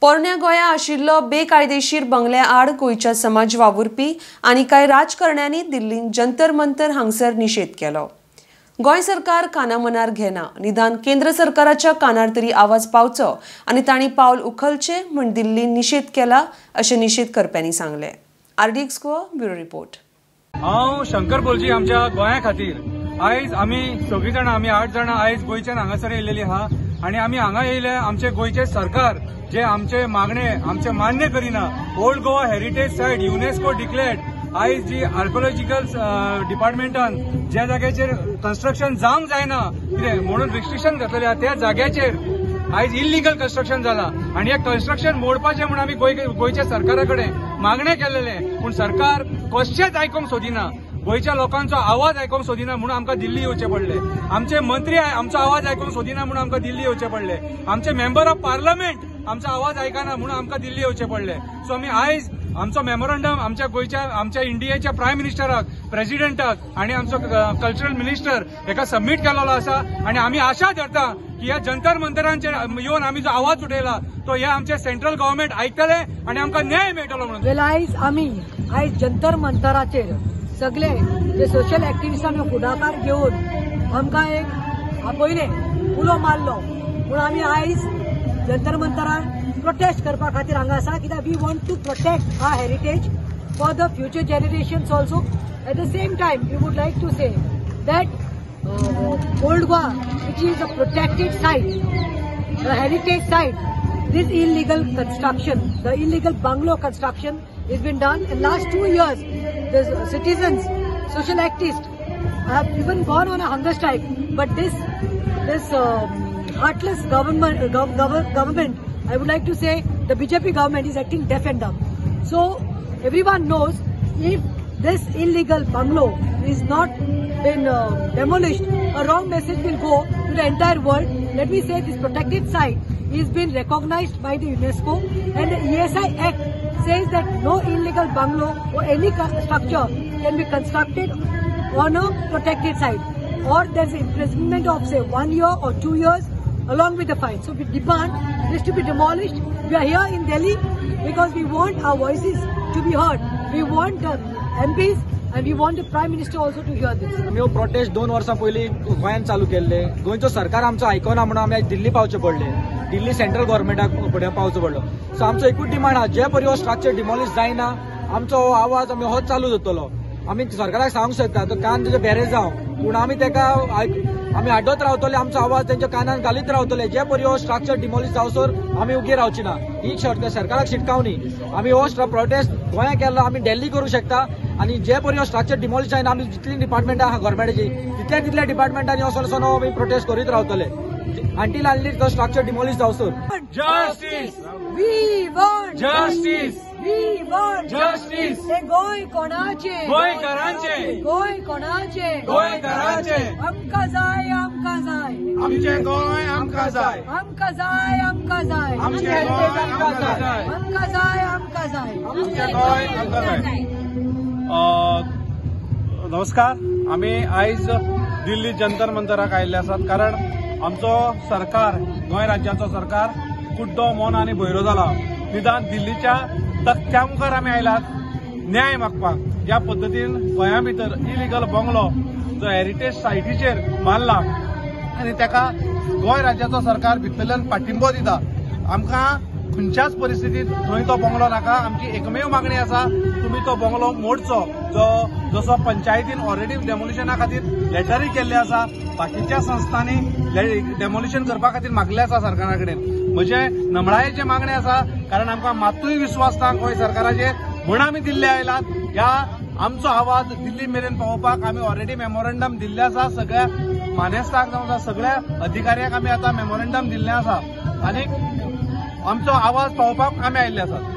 पोरण्या गोंया आशिल्लो बेकायदेशीर बंगल्या आड गोंयच्या समाज वावुरपी आनी कांय राजकारण्यांनी दिल्लींत जंतर मंतर हांगसर निशेध केलो. गोंय सरकार कानामनार घेना, निदान केंद्र सरकाराच्या कानार तरी आवाज पावचो आनी तांणी पावल उखलचें म्हूण दिल्लीन निशेध केला अशें निशेध करप्यांनी सांगलें. RDX Goa bureau report. हांव शंकर बोलजी आमच्या गोंया खातीर आयज आमी सगळीं जाणां, आमी 8 जाणां आयज गोंयच्यान हांगासर येयलेली आहा आनी आमी हांगा येयले आमचे गोंयचे सरकार जे आमचे मागणे आमचे मान्य करिना. Old Goa heritage site UNESCO declared आयज जी आर्कोलॉजिकल डिपार्टमेंटान ज्या जाग्याचेर कन्स्ट्रक्शन जावंक जायना कितें म्हणून रिस्ट्रिक्शन घातलेलें आहा त्या जाग्याचेर आयज इल्लिगल कन्स्ट्रक्शन जाला आनी हें कन्स्ट्रक्शन मोडपाचें म्हूण आमी गोंयच्या सरकारा कडेन मागणें केलेलें, पूण सरकार कशेंच आयकूंक सोदिना. गोंयच्या लोकांचो आवाज आयकूंक सोदिना म्हणून आमकां दिल्ली येवचें पडलें. आमचे मंत्री आमचो आवाज आयकूंक सोदिना म्हणून आमकां दिल्ली येवचें पडलें. आमचे मेंबर ऑफ पार्लमेंट आमचो आवाज आयकना म्हणून आमकां दिल्ली येवचें पडलें. सो आमी आयज आमचो मेमोरंडम आमच्या गोंयच्या आमच्या इंडियेच्या प्रायम मिनिस्टराक, प्रेसिडेंटाक आनी आमचो कल्चरल मिनिस्टर हेका सबमीट केलेलो आसा आनी आमी आशा धरता की ह्या जंतर मंतरांचेर येवन आमी जो आवाज उठयला तो हे आमचे सेंट्रल गव्हर्मेंट आयकतले आनी आमकां न्याय मेळटलो म्हणून. आयज आमी आयज जंतर मंतराचेर सगळे जे सोशल एक्टिविस्टांनी फुडाकार घेवन आमकां एक आपयलें, उलो मारलो म्हूण आमी आयज जंतर मंतरार प्रोटेस्ट करपा खातीर हांगा आसा. कित्याक we want to protect our heritage for the future generations also. At the same time we would like to say that old Goa which is a protected site, a heritage site, this illegal construction, the illegal bungalow construction is been done in last 2 years. The citizens, social activists have even gone on a hunger strike, but this heartless government, I would like to say the BJP government is acting deaf and dumb. So everyone knows if this illegal bungalow is not been demolished, a wrong message will go to the entire world. Let me say this protected site is been recognized by the UNESCO, and the ESI Act says that no illegal bungalow or any structure can be constructed on a protected site, or there's imprisonment of say 1 year or 2 years along with the fine. So we demand this to be demolished. We are here in Delhi because we want our voices to be heard. We want the MPs and we want the Prime Minister also to hear this. आमी हो protest 2 वर्सां पयलीं गोंयांत चालू केल्ले. गोंयचो सरकार आमचो आयकना म्हणून आमी आयज दिल्ली पावचें पडलें, दिल्ली सेंट्रल गव्हर्मेंटाक फुडें पावचो पडलो. सो आमचो एकूच डिमांड आहा, जे परी हो स्ट्रक्चर डिमॉलिश जायना आमचो हो आवाज आमी होच चालू जातलो. आमी सरकाराक सांगूंक शकता तो कान तेजे बेरे जावं, पूण आमी तेका आमी आडत रावतले, आमचो आवाज तेंच्या कानान घालीत रावतले. जे परी हो स्ट्रक्चर डिमॉलिश जावसर आमी उगी रावची ना. ही सरकाराक शिटकावणी. आमी हो प्रोटेस्ट गोंया केल्लो आमी दिल्ली करूं शकता आनी जे परी हो स्ट्रक्चर डिमॉलिश जायना आमी जितली डिपार्टमेंटां आहा गव्हर्मेंटाची तितल्या तितल्या डिपार्टमेंटांनी वचोन आमी प्रोटेस्ट करीत रावतले until unless the structure demolish जावसर. Justice, we want justice, we want justice. हे गोंय कोणाचें? गोंयकारांचें. गोंय कोणाचें? गोंयकारांचें. आमकां जाय, आमकां जाय, आमचें गोंय आमकां जाय, आमकां जाय, आमकां जाय, आमचें गोंय आमकां जाय, आमकां जाय, आमकां जाय, आमचें गोंय आमकां जाय. नमस्कार. आमी आयज दिल्ली जंतर मंतराक आयिल्ले आसात कारण आमचो सरकार, गोंय राज्याचो सरकार कुड्डो, मोन आनी भयरो जाला. निदान दिल्लीच्या तख्त्या मुखार आमी आयलात न्याय मागपाक. ज्या पद्दतीन गोंया भितर इलिगल बंगलो जो हेरिटेज सायटीचेर मारला आनी तेका गोंय राज्याचो सरकार भितरल्यान पाठिंबो दिता, आमकां खंयच्याच परिस्थितींत थंय तो बंगलो नाका. आमची एकमेव मागणी आसा, तुमी तो बंगलो मोडचो, जो जसो पंचायतीन ऑलरेडी डेमोलिशना खातीर लेटरूय केल्ले आसा, बाकीच्या संस्थांनी डेमोलिशन करपा खातीर मागल्ले आसा सरकारा कडेन. म्हजे नमळायेचे मागणे आसा कारण आमकां मातूय विस्वास ना गोंय सरकाराचेर म्हूण आमी दिल्ली आयलात. ह्या आमचो आवाज दिल्ली मेरेन पावोवपाक आमी ऑलरेडी मेमोरंडम दिल्लें आसा. सगळ्या मानेस्तांक जावं सगळ्या अधिकाऱ्यांक आमी आतां मेमोरंडम दिल्लें आसा आनी आमचो आवाज पावोवपाक आमी आयिल्ले आसात.